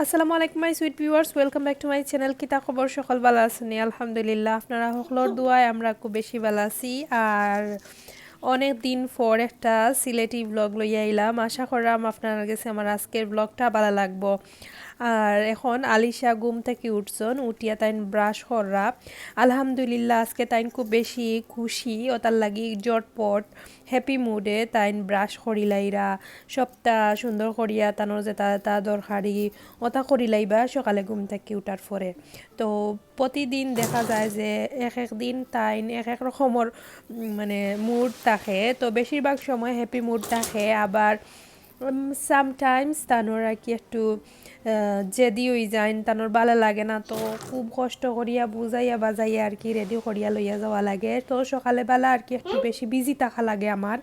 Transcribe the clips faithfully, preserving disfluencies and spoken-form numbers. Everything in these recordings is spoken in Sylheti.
আসসালামু আলাইকুম my sweet viewers, welcome back to my channel। কিতা খবর, সকল ভালা আছইন নি? আলহামদুলিল্লাহ, আপনারা সকলর দোয়ায় আমরা খুব বেশি ভালা আছি। আর অনেক দিন পর একটা সিলেটি ব্লগ লইয়া আইলাম। আশা করলাম আপনার গেছে আমার আজকের ব্লগটা ভালা লাগবো। আর এখন আলিশা ঘুম থাকি উঠছইন, উঠিয়া তাইন ব্রাশ কররা। আলহামদুলিল্লাহ, আজকে তাইন খুব বেশি খুশি, ওটার লাগি জটপট হ্যাপি মুডে তাইন ব্রাশ করিলাইরা, সবটা সুন্দর করিয়া তানর যেটা যেটা দরকারি ওটা করিলাইবা সকালে ঘুম থাকি উঠার পরে। তো প্রতিদিন দেখা যায় যে এক এক দিন তাইন এক এক রকমর, উম, মানে মুড থাকে। তো বেশিরভাগ সময় হ্যাপি মুড থাকে, আবার সামটাইমস তানর আর কি একটু, আহ, জেদি অই যাইন, তানর ভালা লাগে না। তো খুব কষ্ট করিয়া বুঝাইয়া বাজাইয়া আর কি রেডি করিয়া লইয়া যাওয়া লাগে। তো সকালে বেলা আর কি একটু বেশি বিজি থাকা লাগে আমার।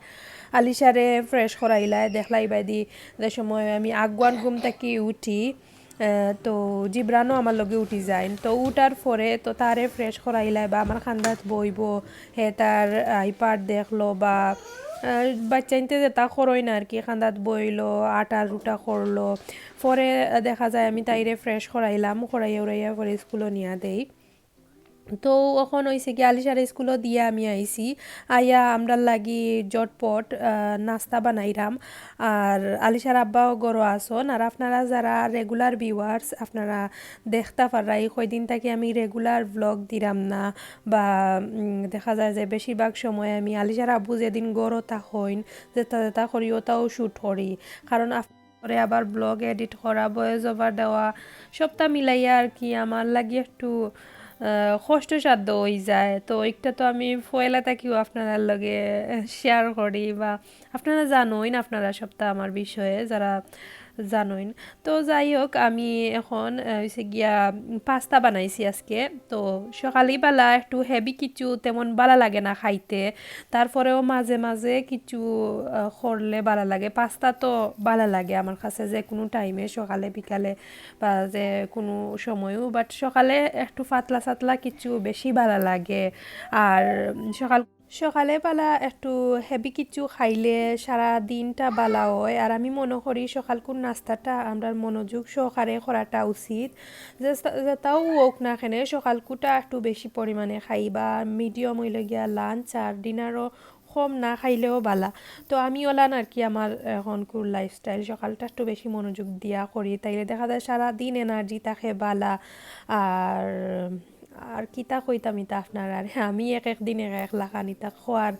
আলিশারে ফ্রেশ করাইলায়, দেখলাইবায়দি যে সময় আমি আগুয়ান ঘুম থাকি উঠি, আহ, তো জিবরানও আমার লগে উঠি যাইন। তো উঠার পরে তো তারে ফ্রেশ করাইলায় বা আমার কান্দাত বইবো, হে তার আইপ্যাড দেখলো বা, আহ, বাচ্চাইন্তে যেটা করইন আর কি, কান্দাত বইলো, আটা রুটা করলো। পরে দেখা যায় আমি তাইরে ফ্রেশ করাইলাম, করাইয়া উরাইয়া পরে স্কুলো নিয়া দেই। তো অখন অইছে কি আলিশারে স্কুলো দিয়া আমি আইছি, আইয়া আমরার লাগি জটপট, আহ, নাস্তা বানাইরাম। আর আলিশার আব্বাও ঘরো আছইন। আর আপনারা যারা রেগুলার ভিউয়ার্স, আপনারা দেখতা পাররা, এই কয়দিন থাকি আমি রেগুলার ব্লগ দিরাম না, বা, উম, দেখা যায় যে বেশিরভাগ সময় আমি আলিশার আব্বু যেদিন ঘরো থাকইন, যেটা যেটা করি, ওটাও শ্যুট করি। কারণ আপ-, পরে আবার ব্লগ এডিট করা, ভয়েস ওভার দেওয়া, সবটা মিলাইয়া আর কি আমার লাগি একটু, আহ, কষ্টসাধ্য অই যায়। তো একটা তো আমি পয়লা থাকিও আপনারার লগে শেয়ার করি, বা আপনারা জানইন, আপনারা সবটা আমার বিষয়ে যারা জানইন। তো যাই হোক, আমি এখন, আহ, অইছে গিয়া, উম, পাস্তা বানাইছি আজকে। তো সকালবেলা একটু হেভি কিছু তেমন ভালা লাগে না খাইতে, তারপরেও মাঝে মাঝে কিছু, আহ, করলে ভালা লাগে। পাস্তা তো ভালা লাগে আমার কাছে যে কোনো টাইমে, সকালে বিকালে বা যে কোনো সময়ও, বাট সকালে একটু পাতলা সাতলা কিছু বেশি ভালা লাগে। আর সকাল সকালে বেলা একটু হেভি কিছু খাইলে সারা দিনটা ভালা অয়। আর আমি মনো করি সকালকুর নাস্তাটা আমরার মনোযোগ সহকারে করাটা উচিত। যে-, যেটাও হোক না কেনে, সকালকুটা একটু বেশি পরিমাণে খাই, বা মিডিয়াম অইলো গিয়া লাঞ্চ আর ডিনারও কম না খাইলেও ভালা। তো আমি ওলান আর কি আমার এখনকুর লাইফস্টাইল, সকালটা একটু বেশি মনোযোগ দিয়া করি, তাইলে দেখা যায় সারা দিন এনার্জি থাকে ভালা। আর আর কিতা কইতাম ইতা আপনারারে, আমি এক এক দিন এক এক লাখান, ইতা কওয়ার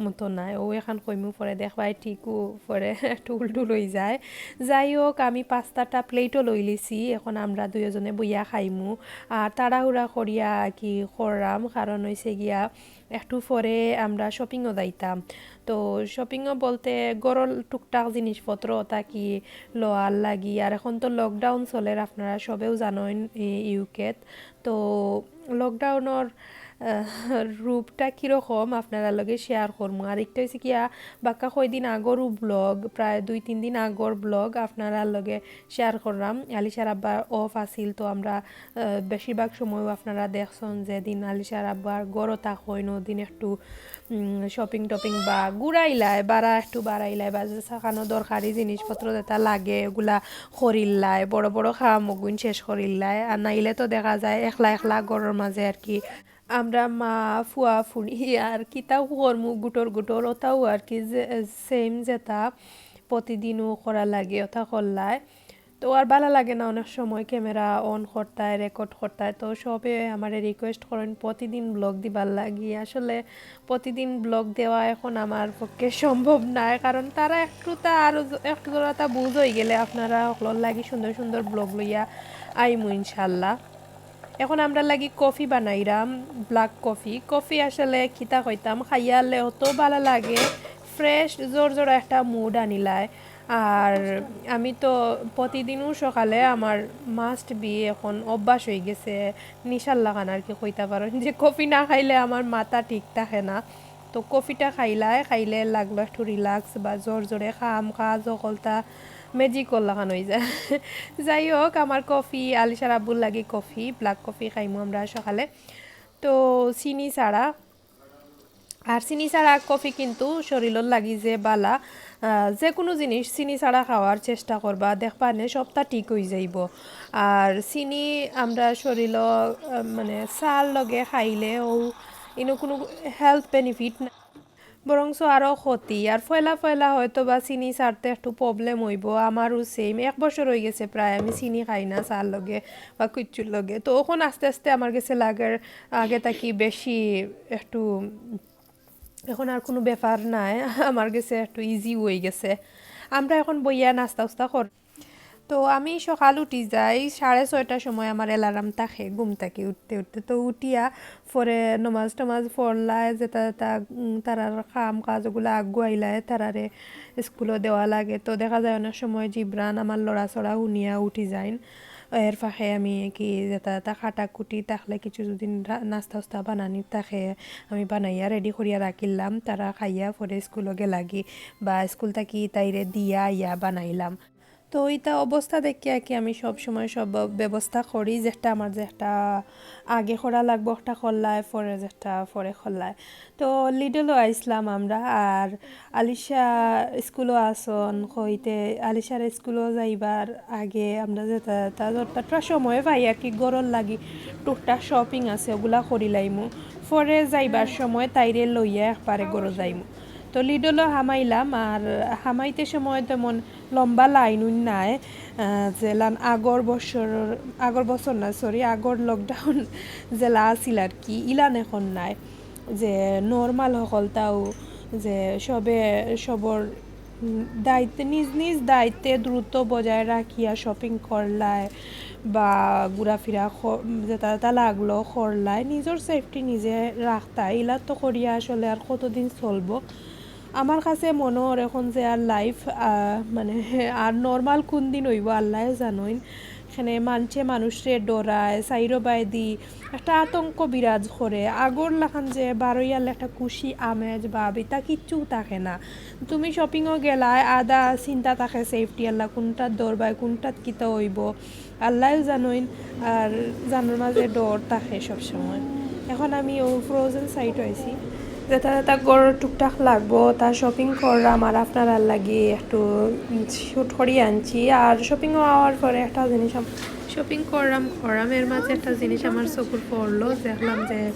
মতো নায়। ও এখান কইমু পরে দেখবায় ঠিকও পরে টুল টুল অই যায়। যাই হোক, আমি পাস্তাটা প্লেটও লইলিছি, এখন আমরা দুইওজনে বইয়া খাইমু। আর তাড়াহুড়া করিয়া কি কররাম, কারণ অইছে গিয়া একটু পরে আমরা শপিংও যাইতাম। তো শপিংও বলতে ঘরর টুকটাক জিনিসপত্র ওটা কি লওয়ার লাগি। আর এখন তো লকডাউন চলের, আপনারা সবেও জানইন ইউকেত। তো লকডাউনর, আহ, রূপটা কিরকম আপনারার লগে শেয়ার করমু। আর একটা অইছে কিয়া, বাক্কা কয়দিন আগরও ব্লগ, প্রায় দুই তিন দিন আগর ব্লগ আপনারার লগে শেয়ার কররাম। আলিশার আব্বার অফ আছিল, তো আমরা, আহ, বেশিরভাগ সময়ও আপনারা দেখছইন যেদিন আলিশার আব্বার ঘরো থাকইন, ওদিন একটু উম, শপিং টপিং বা ঘুরাইলায়, বারা একটু বাড়াইলায়, বা যে সাকানো দরকারি জিনিসপত্র যেটা লাগে, ওগুলা করিল্লায়, বড় বড় কাম ওগুন শেষ করিল্লায়। আর নাইলে তো দেখা যায় একলা একলা ঘরর মাঝে আর কি, আমরা মা, ফুয়া, ফুড়ি আর কিতাও করমু গুটর গুটর, ওটাও আর কি যে সেম যেটা প্রতিদিনও করা লাগে, ওটা করলায়। তো আর ভালা লাগে না অনেক সময় ক্যামেরা অন করতায়, রেকর্ড করতায়। তো সবে আমারে রিকোয়েস্ট করইন প্রতিদিন ব্লগ দিবার লাগি। আসলে প্রতিদিন ব্লগ দেওয়া এখন আমার পক্ষে সম্ভব নায়, কারণ তারা একটু তা আরও জ-, একটু জোড়া তা বুঝ অই গেলে আপনারা হকলর লাগি সুন্দর সুন্দর ব্লগ লইয়া আইমু ইনশাল্লাহ। এখন আমরার লাগি কফি বানাইরাম, ব্ল্যাক কফি। কফি আসলে কিতা কইতাম, খাইয়ালে অত ভালা লাগে, ফ্রেশ জোর জোর একটা মুড আনিলায়। আর আমি তো প্রতিদিনও সকালে আমার মাস্ট বি এখন অভ্যাস অই গেছে, নিশার লাখান আর কি কইতা পারইন, যে কফি না খাইলে আমার মাথা ঠিক থাকে না। তো কফিটা খাইলায়, খাইলে লাগলো একটু রিল্যাক্স বা জোর জোরে কাম কাজ হকলতা ম্যাজিকর লাখান অই যায়। যাই হোক, আমার কফি, আলিশার আব্বুর লাগি কফি, ব্ল্যাক কফি খাইমু আমরা সকালে। তো চিনি ছাড়া। আর চিনি ছাড়া কফি কিন্তু শরীরর লাগি যে বালা, আহ, যে কুনু জিনিস চিনি ছাড়া খাওয়ার চেষ্টা করবা, দেখবা নে সবটা ঠিক অই যাইবো। আর চিনি আমরা শরীরর, আহ, মানে চার লগে খাইলে ও ইনো কুনু health benefit না, বরঞ্চ আরও ক্ষতি। আর পয়লা পয়লা হয়তো বা চিনি ছাড়তে একটু problem অইবো, আমারও same। এক বছর অই গেছে প্রায় আমি চিনি খাই না চার লগে বা কিচ্ছুর লগে। তো অখন আস্তে আস্তে আমার গেছে লাগের আগে থাকি বেশি একটু, অখন আর কুনু ব্যাপার নাই, আমার গেছে একটু easy অই গেছে। আমরা অখন বইয়া নাস্তা উস্তা কর। তো আমি সকাল উঠি যাই সাড়ে ছয়টার সময়, আমার alarm থাকে ঘুম থাকি উঠতে উঠতে। তো উঠিয়া পরে নমাজ টমাজ পড়লায়, যেটা যেটা, উম, তারার কাম কাজ ওগুলা আগুয়াইলায়, তারারে স্কুলো দেওয়া লাগে। তো দেখা যায় অনেক সময় জিবরান আমার লড়াচড়া হুনিয়া উঠি যাইন। এর ফাঁকে আমি কি যেটা যেটা কাটাকুটি থাকলে কিছু যদি রা-, নাস্তা উস্তা বানানি থাকে, আমি বানাইয়া ready করিয়া রাখিলাম। তারা খাইয়া পরে স্কুলো গেলাগি বা স্কুল থাকি তাইরে দিয়া আইয়া বানাইলাম। তো ইতা অবস্থা দেখিয়া কি আমি সব সময় সব ব্যবস্থা করি, যেটা আমার যে একটা আগে করা লাগবো, একটা করলায়, পরে যেটা পরে করলায়। তো Lidl-ও আইসলাম আমরা, আর আলিশা স্কুলো আসন কইতে, আলিশার স্কুলো যাইবার আগে আমরা যেটা, তা, যতটা সময় পাই আর কি, ঘরর লাগি টুকটাক shopping আছে, ওগুলা করি লাইমু। পরে যাইবার সময় তাইরে লইয়া একবারে ঘরো যাইমু। তো Lidl-ও হামাইলাম, আর হামাইতে সময় তেমন লম্বা লাইন উইন নাই, আহ, যেলান আগর বছর, আগর বছর না, sorry, আগর lockdown যেলা আছিল আর কি, ইলান এখন নাই। যে normal হকলতাও যে সবে সবর, উম, দায়িত্বে, নিজ নিজ দায়িত্বে দ্রুত বজায় রাখিয়া shopping করলায় বা ঘোরাফেরা ক-, যেটা যেটা লাগলো করলায়, নিজর safety নিজে রাখতায়, ইলা তো করিয়া আসলে আর কতদিন চলবো? আমার কাছে মনে হয় এখন যে আর life, আহ, মানে আর normal কোন দিন অইবো আল্লায় জানইন। এখানে মানষে মানুষরে ডরায়, চাইরো বায়দি একটা আতঙ্ক বিরাজ করে। আগর লাখান যে বারইয়ালে একটা খুশি আমেজ বা বিতা কিচ্ছু থাকে না। তুমি shopping-ও গেলায়, আদা চিন্তা থাকে safety আল্লাহ, কোনটাত দরবায়, কোনটাত কিতা অইবো। আল্লায়ও জানইন, আর জানর মাঝে ডর থাকে সবসময়। এখন আমি ও frozen side-ও আইছি, যেটা যেটা ঘরর টুকটাক লাগবো, তা shopping করলাম, আর আপনারার লাগি একটু shoot করি আনছি। আর shopping-ও আওয়ার পরে একটা জিনিস আম-, shopping করলাম, করলাম, এর মাঝে একটা জিনিস আমার চকুর পড়লো, দেখলাম যে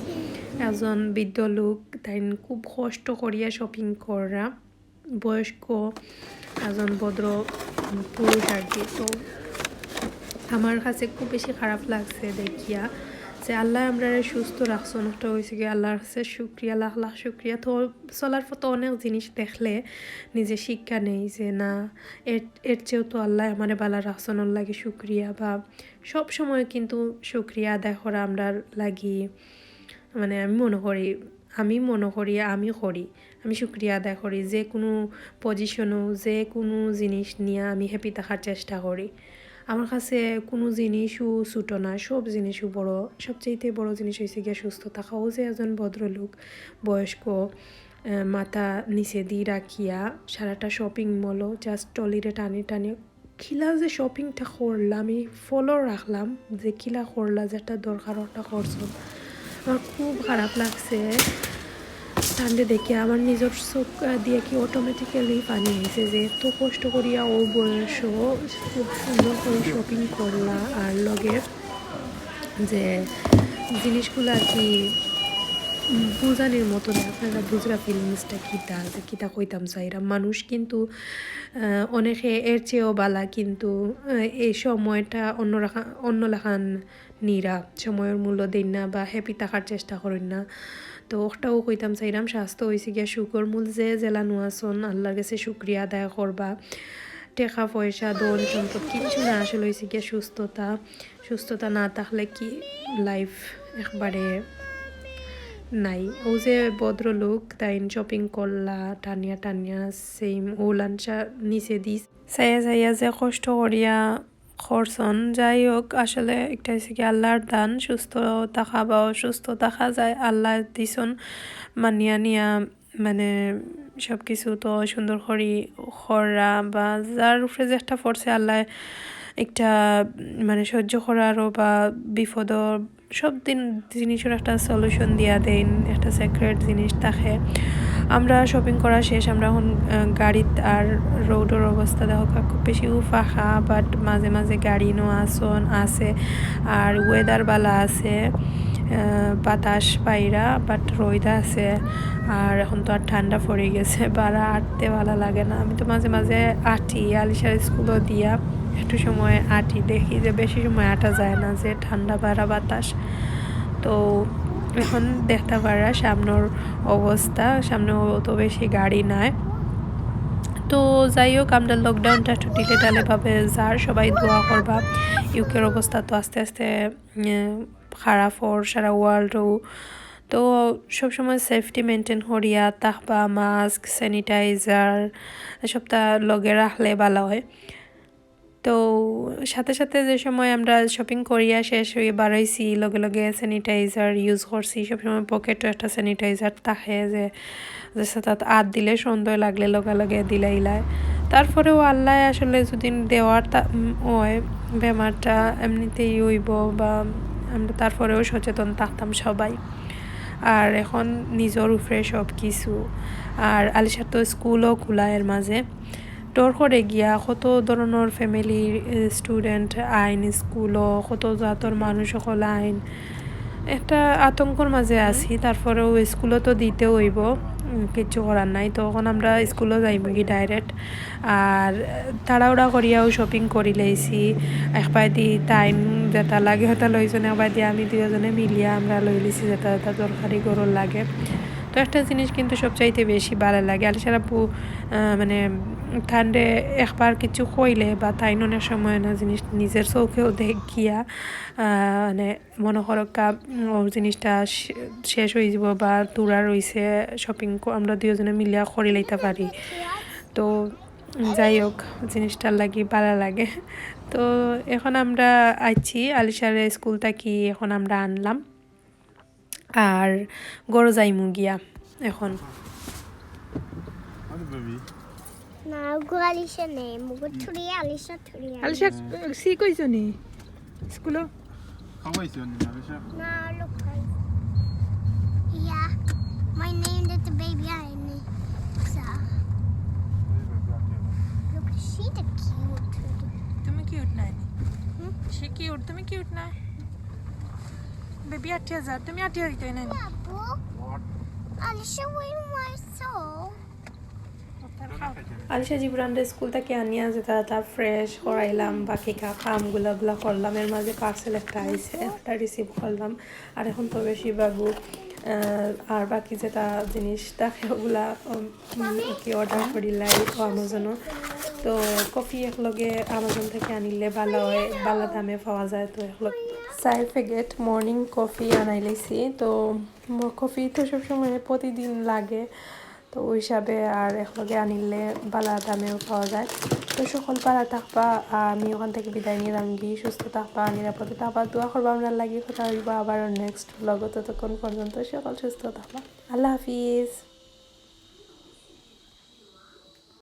একজন বৃদ্ধ লোক, তাইন খুব কষ্ট করিয়া shopping কররা। বয়স্ক একজন ভদ্র পুরুষ আর কি। তো আমার কাছে খুব বেশি খারাপ লাগছে দেখিয়া যে আল্লায় আমরারে সুস্থ রাখছইন, ওটা অইছে কি আল্লার কাছে শুকরিয়া, লাখ লাখ শুকরিয়া। তো চলার পথে অনেক জিনিস দেখলে নিজে শিক্ষা নেই যে না, এর, এর চেয়েও তো আল্লায় আমারে বালা রাখছইন, ওর লাগি শুকরিয়া। বা সব সময় কিন্তু শুকরিয়া আদায় করা আমরার লাগি, মানে আমি মনে করি, আমি মনে করি, আমি করি, আমি শুকরিয়া আদায় করি। যে কুনু position-ও, যে কুনু জিনিস নিয়া আমি happy থাকার চেষ্টা করি। আমার কাছে কুনু জিনিসও ছোট না, সব জিনিসও বড়। সবচাইতে বড় জিনিস অইছে গিয়া সুস্থ থাকা। ও যে একজন ভদ্রলোক, বয়স্ক, আহ, মাথা নিচেদি রাখিয়া সারাটা shopping mall-ও just trolley-রে টানি টানি কিলা যে shopping-টা করলাম, আমি follow রাখলাম যে কিলা করলা, যেটা দরকার ওটা করছো। আমার খুব খারাপ লাগছে। তানরে দেখে আমার নিজর চোখ, আহ, দিয়া কি automatically পানি আইছে যে এত কষ্ট করিয়া ও বয়সও খুব সুন্দর করি shopping করলা, আর লগে যে জিনিসগুলা আর কি, উম, বুঝানির মতো না। আপনারা বুঝরা feelings-টা কিতা, যে কিতা কইতাম চাইরা। মানুষ কিন্তু, আহ, অনেকে এর চেয়েও বালা, কিন্তু, আহ, এই সময়টা অন্য রাখা-, অন্য লাখান নিরা, সময়র মূল্য দেইন না বা happy থাকার চেষ্টা করইন না। তো ওটাও কইতাম চাইরাম, স্বাস্থ্য অইছে গিয়া সুখর মূল। যে যেলানো আছইন, আল্লার গেছে শুকরিয়া আদায় করবা। টেকা পয়সা, ধন সম্পদ কিচ্ছু না, আসল অইছে গিয়া সুস্থতা। সুস্থতা না থাকলে কি life একবারে নাই। ও যে ভদ্রলোক, তাইন shopping করলা, টানিয়া টানিয়া same ওলানসা নিচে দিস। চাইয়া চাইয়া যে কষ্ট করিয়া করছইন, যাই হোক, আসলে একটা অইছে কি আল্লার দান, সুস্থ থাকা বা অসুস্থ থাকা যায়, আল্লায় দিছইন মানিয়া নিয়া, মানে, সব কিছু তো সুন্দর করি কররা বা যার উপরে যে একটা পড়ছে, আল্লায় একটা, মানে, সহ্য করারও বা বিপদর সব দিন জিনিসর একটা সলিউশন দিয়া দেইন, একটা সিক্রেট জিনিস থাকে। আমরা শপিং করা শেষ, আমরা এখন, আহ, গাড়িত আর রোডর অবস্থা দেখো, খুব বেশি ফাঁকা, বাট মাঝে মাঝে গাড়ি নো আসন আছে, আর ওয়েদার বালা আছে, আহ, বাতাস বাইরা, বাট রোদ আছে। আর এখন তো আর ঠান্ডা পড়ি গেছে, বারা আটতে ভালা লাগে না। আমি তো মাঝে মাঝে আটি, আলিশার স্কুলও দিয়া একটু সময় আটি, দেখি যে বেশি সময় আটা যায় না, যে ঠান্ডা বারা বাতাস। তো এখন দেখতা পাররা সামনর অবস্থা, সামনে অত বেশি গাড়ি নাই। তো যাই হোক, আমরা লকডাউনটা একটু ঢিলে ঢালে ভাবে যার, সবাই দোয়া করবা। ইউকের অবস্থা তো আস্তে আস্তে, উম, খারাপ অর সারা ওয়ার্ল্ডও। তো সবসময় সেফটি মেনটেন করিয়া থাকবা, মাস্ক, স্যানিটাইজার, সবটা লগে রাখলে ভালা হয়। তো সাথে সাথে যে সময় আমরা শপিং করিয়া শেষ হয়ে বারইছি, লগে লগে স্যানিটাইজার ইউজ করছি। সবসময় পকেটও একটা স্যানিটাইজার থাকে, যে, যে সাথে আত দিলে সন্দেহ লাগলে লগে লগে দিলাইলায়। তারপরেও আল্লাহ আসলে যদি দেওয়ার তা-, উম, হয়, বেমারটা এমনিতেই হইব, বা আমরা তারপরেও সচেতন থাকতাম সবাই। আর এখন নিজর উপরে সব কিছু। আর আলিশার তো স্কুলও খোলা এর মাঝে। ডর করে গিয়া কত ধরনর ফ্যামিলির, এ, স্টুডেন্ট আইন স্কুলও, কত জাতর মানুষ সকল আইন। একটা আতঙ্কর মাঝে আছি, তারপরেও স্কুলও তো দিতে হইব, উম, কিচ্ছু করার নাই। তো এখন আমরা স্কুলও যাইমুগি ডাইরেক্ট। আর তাড়াহুড়া করিয়াও শপিং করি লাইছি, একবাদি তাইন যেটা লাগে ওটা লইছইন, একবাদি আমি দুইজনে মিলিয়া আমরা লই লিছি যেটা যেটা দরকারি গরুর লাগে। তো একটা জিনিস কিন্তু সবচাইতে বেশি ভালা লাগে, আলিশার আব্বু, আহ, মানে, তানরে একবার কিছু কইলে বা তাইন অনেক সময় না জিনিস নিজের চোখেও দেখিয়া, আহ, মানে, মনে করো কা-, উম, ওর জিনিসটা শে-, শেষ হয়ে যাব বা থুড়া রইছে শপিং ক-, আমরা দুইজনে মিলিয়া করি লইতে পারি। তো যাই হোক, জিনিসটার লাগি ভালা লাগে। তো এখন আমরা আইছি আলিশারে স্কুল থাকি, এখন আমরা আনলাম আর ঘরো যাইমু গিয়া এখন। What, baby? না, গো আলিশা নেই, মুগো থুড়ি আলিশা থুড়ি আলিশা, সি কইছো নি স্কুলো? How is your name, Alisha? না, look, guys. Yeah, my name is the baby I need. So, look, she the cute. তুমি কিউট নাই? সি কিউট, তুমি কিউট না? বেবি আটি হাজার, তুমি আটি হাজার তাই না? Apple. What? Alisha, where my soul? Alisha জিবরানরে স্কুল থাকি আনিয়া যেটা তা ফ্রেশ করাইলাম, বাকি কা-, কামগুলা গুলা করলাম। এর মাঝে পার্সেল একটা আইছে, একটা রিসিভ করলাম। আর এখন তো বেশি বাবু, আহ, আর বাকি যেটা জিনিস থাকে ওগুলা, উম, উম, কি অর্ডার করিলাই তো আমাজনও। তো কফি একলগে আমাজন থাকি আনিলে ভালা হয়, ভালা দামে পাওয়া যায়। তো একলগে চার প্যাকেট মর্নিং কফি আনাই লাইছি। তো ম-, কফি তো সবসময় প্রতিদিন লাগে, তো ওই হিসাবে আর একলগে আনিলে ভালা দামেও পাওয়া যায়। তো সকল ভালা থাকবা, আমি ওখান থাকি বিদায় নিলাম গি। সুস্থ থাকবা, নিরাপদে থাকবা, দোয়া করবা আমরার লাগি। কথা হইব আবার নেক্সট ব্লগো। ততক্ষণ পর্যন্ত সকল সুস্থ থাকবা। আল্লাহ হাফিজ।